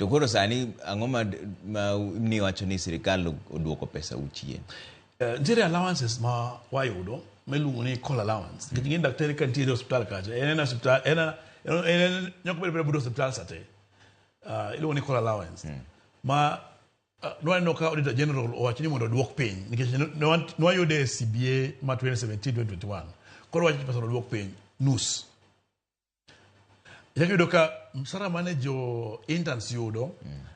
To koro sani ang'o ma ni wacho ni sirikal oduoko pesa u chien? Nitiere allowances ma wayudo miluongo ni call allowance. Nikech ing'e ni daktari ka nitiere e osiptal kacha, en en osiptal, en nyaka bed abeda but osiptal sate. Iluongo ni call allowance. Ma nwaneno ka Auditor General owacho ni mondo oduok piny nikech nwayude e CBA ma 2017-2021. Koro owacho ni pesa oduok piny nus. Ichako yudo ka msara mane jo interns yudo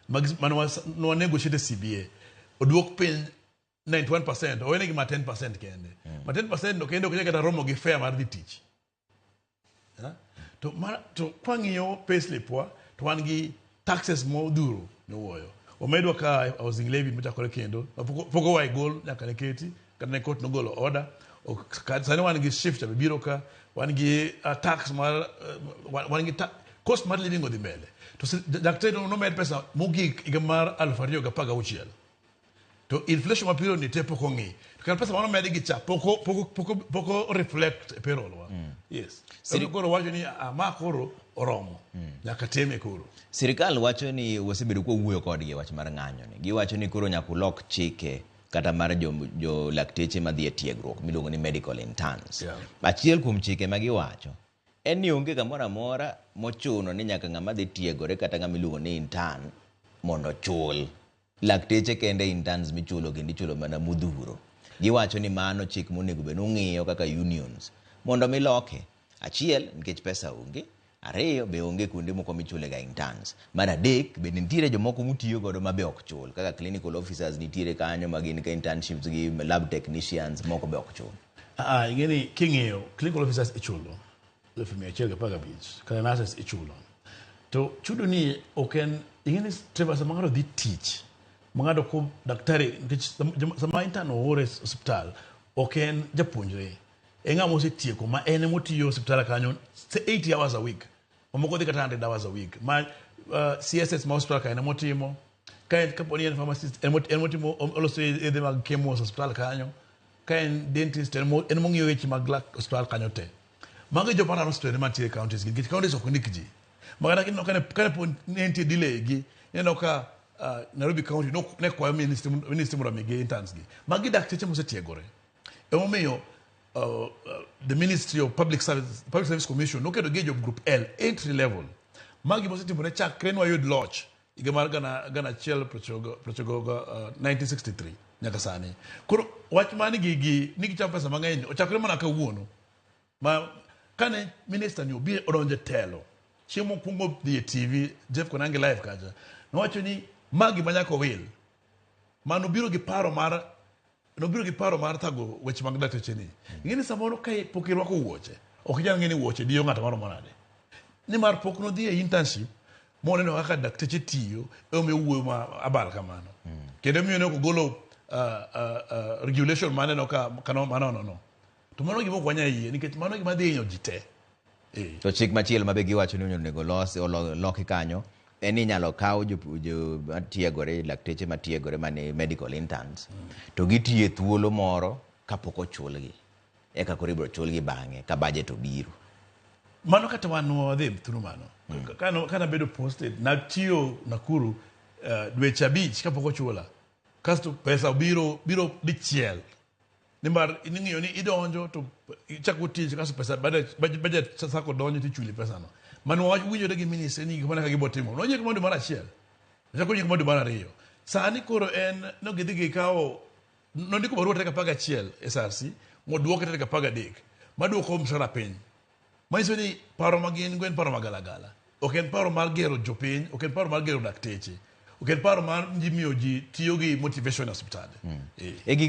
mane nwa negotiate e CBA oduok piny 91%, owenegi ma 10% kende. Ma 10% no kende ok nyal kata romo gi fare mar dhi tich. Ha? To kwang'iyo payslip wa to wan gi taxes modhuro miwuoyo. Omedwa ka housing levy mochakore kendo ma pok owa e gol nyaka ne keti kata ne court nogolo order. Sani wan gi shift be biro ka, wan gi tax mar wan gi cost mar living odhi mbele. To daktari nomed pesa mogik higa mar 2016. To inflation ma period ni te pok ong'i. To kar pesa mano med gi cha pok reflect e payroll wa. Yes. Koro wacho ni ma koro oromo. Nyaka time koro. Sirikal wacho ni wasebedo kwa wuoyo kodgi e wach mar ng'anyo ni. Giwacho ni koro nyaka ulok chike kata mar jo lakteche madhi e tiegruok miluongo ni medical interns. Achiel kuom chike ma giwacho en ni onge kamoro amora mochuno ni nyaka ng'ama dhi tiegore kata ng'ama iluongo ni intern mondo ochul. Lakteche kende interns michulo kendo ichulo mana modhuro. Giwacho ni mano chik monego bed ni ung'iyo kaka unions mondo mi loke. Achiel, nikech pesa onge. Ariyo, be onge kuonde moko michule ga interns. Mar adek, bende nitiere jomoko mutiyo godo ma be ok chul. Kaka clinical officers nitiere kanyo ma gin ka internships gi lab technicians moko be ok chul. Ing'e ni king'iyo clinical officers ichulo 115,000, kata nurses ichulo. To chudo ni ok en, ing'e ni Trevor, sama ng'ato dhi tich, ma ng'ato ko daktari, nikech sama intern oore e osiptal, ok en japuonjre. En ng'ama osetieko ma en ema otiyo e osiptal kanyo 80 hours a week. Mamoko dhi kata 100 hours a week. Ma CSS ma osiptal kanyo ema otimo. Ka en kapo ni en pharmacist, en motimo oloso yedhe mag chemo e osiptal kanyo. Ka en dentist, en mong'iyo weche mag lak osiptal kanyo te. Mago e joma rano osiptende mantie e counties gi, nikech counties ok ndik ji. Ma kata kineno kane po ne nitie delay gi, ineno ka Nairobi County ne kwayo ministry mondo omigi interns gi. Magi dakteche mosetiegore. Emomiyo the Ministry of Public Service, Public Service Commission noketo gi e job group L, entry level. Magi mosetimore chakre nwayud loch higa mar gana achiel prochiko 1963 nyaka sani. Koro wach mani gi ni gichamo pesa mang'eny ochakore mana kawuono. Ma kane minister ni obiro odonjo e telo, chieng' mokwongo dhi e TV, Jeff Koinange live kacha, nowacho ni ma gima nyaka owil. Ma nobiro gi paro mar nobiro gi paro mar thago weche mag dakteche ni. Ing'e ni samoro ka pok irwako wuoche, ok inyal ng'e ni wuoche diyo ng'ato maromo nade. Nimar pok nodhi e internship moneno kaka dakteche tiyo, emomiyo owuoyo ma abal kamano. Kendo emomiyo ne ok ogolo regulation maneno ka manono no. To mano gima ok wanyal yie nikech mano gima dhi hinyo ji te. To chik machielo ma be giwacho ni onego loki kanyo en ni inyalo kaw jo matiegore, lakteche matiegore mane medical interns to gitiyo e thuolo moro kapok ochulgi eka koro ibiro chulgi bang'e ka budget obiro. Mano kata wan wadhi through mano. Ka nabedo posted, natiyo Nakuru dweche 5 kapok ochula. Kasto pesa obiro biro dichiel. Nimar ing'iyo ni idonjo to ichako tich kasto pesa budget sako donjo tichuli pesa no. Mano wach winjore gi ministry ni gik mana kaka gibo timo. Noyie kama dwe mar achiel. Ochako oyie kama dwe mar ariyo. Sani koro en no gidhi gikawo nondiko barua tarik 11 SRC moduoke tarik 13 maduoko mshahara piny. Manyiso ni paro ma gin go en paro magalagala. Ok en paro mar gero jopiny, ok en paro mar gero dakteche. Ok en paro mar miyo ji tiyo gi motivation e osiptande. E gik